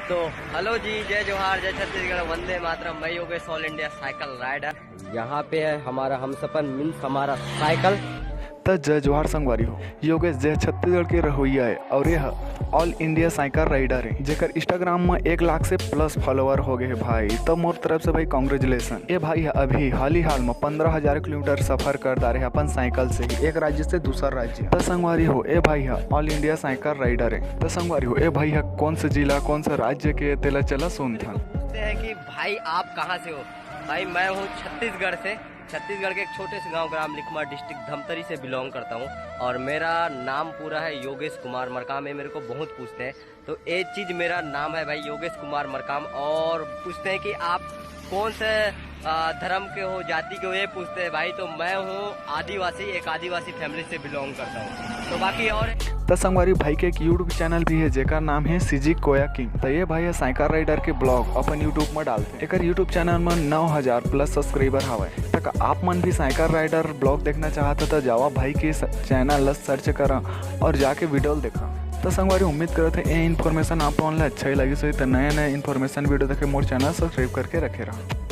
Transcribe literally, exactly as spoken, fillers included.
तो हेलो जी, जय जोहार, जय छत्तीसगढ़, वंदे मातरम। मैं Yogesh, all India cycle rider. यहाँ पे है हमारा हमसफर, मीन्स हमारा साइकिल। त जय जोहार संगवारी हो, योगेश जे छत्तीसगढ़ के रहोइया है और ये ऑल इंडिया साइकिल राइडर है, जेकर इंस्टाग्राम में एक लाख से प्लस फॉलोअर हो गए हैं भाई। तो मोर तरफ से भाई कॉन्ग्रेचुलेशन। ये भाई है अभी हाल ही हाल में पंद्रह हजार किलोमीटर सफर कर डारे है अपन साइकिल से ही, एक राज्य से दूसरा राज्य। त संगवारी हो, ये भाई है ऑल इंडिया साइकिल राइडर है। त संगवारी हो, ये भाई है कौन सा जिला, कौन सा राज्य के, तेला चला सुनथन। पूछते हैं कि भाई आप कहाँ से हो? भाई मैं हूँ छत्तीसगढ़ से, छत्तीसगढ़ के एक छोटे से गांव ग्राम लिखमा, डिस्ट्रिक्ट धमतरी से बिलोंग करता हूँ और मेरा नाम पूरा है योगेश कुमार मरकाम। ये मेरे को बहुत पूछते हैं, तो ये चीज़ मेरा नाम है भाई योगेश कुमार मरकाम। और पूछते हैं कि आप कौन से आ, धर्म के हो, जाति के हो, ये पूछते हैं भाई। तो मैं हूँ आदिवासी, एक आदिवासी फैमिली से बिलोंग करता हूँ। तो बाकी और त संगवारी भाई के एक यूट्यूब चैनल भी है जेकर नाम है सीजी कोया किंग। त ये भाई है साइकिल राइडर के ब्लॉग अपन यूट्यूब में डालते हैं। एकर यूट्यूब चैनल में नौ हजार प्लस सब्सक्राइबर हवय। त का आप मन भी साइकिल राइडर ब्लॉग देखना चाहत हो त जावा भाई के चैनल ला सर्च करा और जाके वीडियो देखा। त संगवारी उम्मीद करत है ये इन्फॉर्मेशन आप मन ला अच्छा ही लगिस होही। त नया नया इन्फॉर्मेशन वीडियो देखे मोर चैनल सब्सक्राइब करके रखे रहा।